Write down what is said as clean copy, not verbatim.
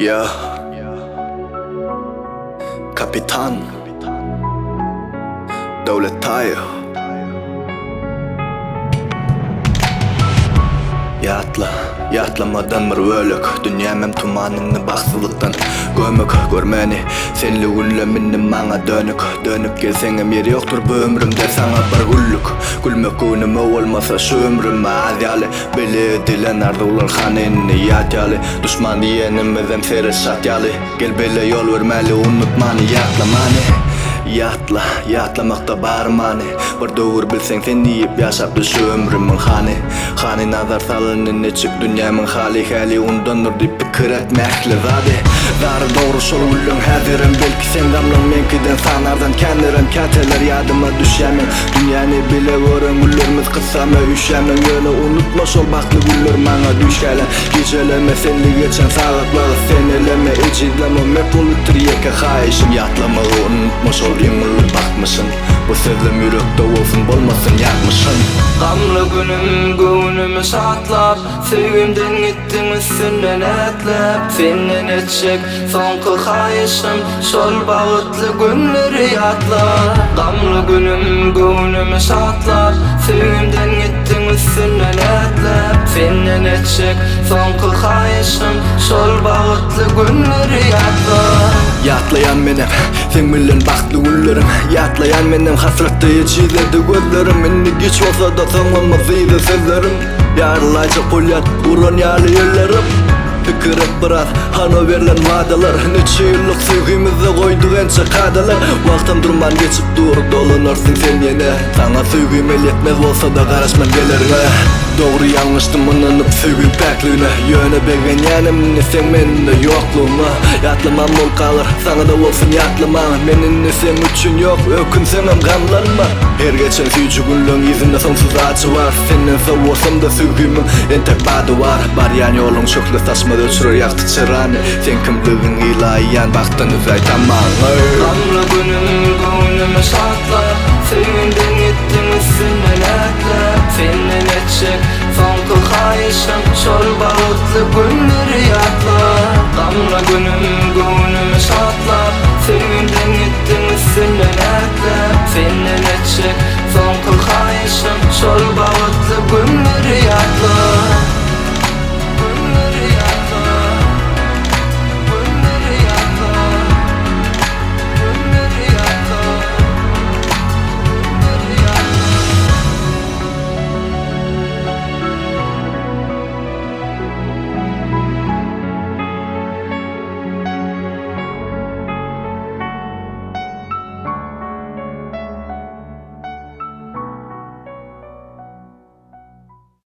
Yeah. Kapitan. Döwlet Taýew. Ýatla, ýatlamadan bir bölek Dünýämem tuman indi bagtsyzlykdan Gömük, görmäni Senli günlem indi maňa dönük Dönüp gelseňem ýeri ýokdur bu ömrümde saňa bir güllük Gülmek göwnüme bolmasa şu ömrüm az ýaly Bile edilen arzuwlar hany indi ýat ýaly Duşman diýenimizem sere şat ýaly Gel bile ýol bermäli unutmany ýatlamany Ýatla, ýatlamakda bar many Bir döwür bilseň sen diýip ýaşapdy şu ömrümiň hany Hany nazar sal indi niçik dünýämiň haly Häli undandyr diýip pikir etme ähli zady Zary dogry şol gülleň häzirem belki seň gamlyň meňkiden sanardan kändirem Käteler ýadyma düşýär meň dünýäni bile gören günlerimiz Kyssama üşämeň ýöne unutma şol bagtly günler maňa düýş gelen Gijeleme senli geçen sagatlary seneleme Ejizleme mert bol bitir ýeke haýyşym Ýatlamagy unutma şol iň uly bagtmyşyn Bu sözlem ýürekde bolsun bolmasyn ýatmyşyn. Gamly günüm göwnümi şatlap Söýgimden gitdiň üstünden ätläp Senden etjek soňky haýyşym Şol bagtly günleri ýatla Gamly günüm göwnümi şatlap Söýgimden gitdiň üstünden ätläp Senden etjek soňky haýyşym Şol bagtly günleri ýatla. Ýatlaýan menem seň bilen bagtly günlerim Ýatlaýan menem hasratda ejizledi gözlerim Indi giç bolsada soňam yzyda sözlerim Ýarylaýjak bolýan uran ýaly ellerim Pikir et biraz, hana berlen wadalar Niçe ýyllyk söýgimizde goýduk ençe kadalar Wagtam durman geçip dur, dolanarsyň sen ýene Saňa söýgim elýetmez bolsa-da garaşman gelerňe Dogry ýalňyşdym ynanyp söýgiň päkligine Ýöne begenýänem indi seň mende ýoklugyňa Ýatlamam bolup galar, saňa-da bolsun ýatlamaň Men indi seň üçin ýok, ökünseňem gamlanma Her geçen süýji günleň yzynda soňsuz ajy bar Senden sowasam-da söýgimiň entek bady bar Barýan ýoluň şöhle saçmaz öçürer ýagty çyrany Seň kimligiň ylaýan bagtdan üzäý tamaňy. Gamly günüm göwnümi.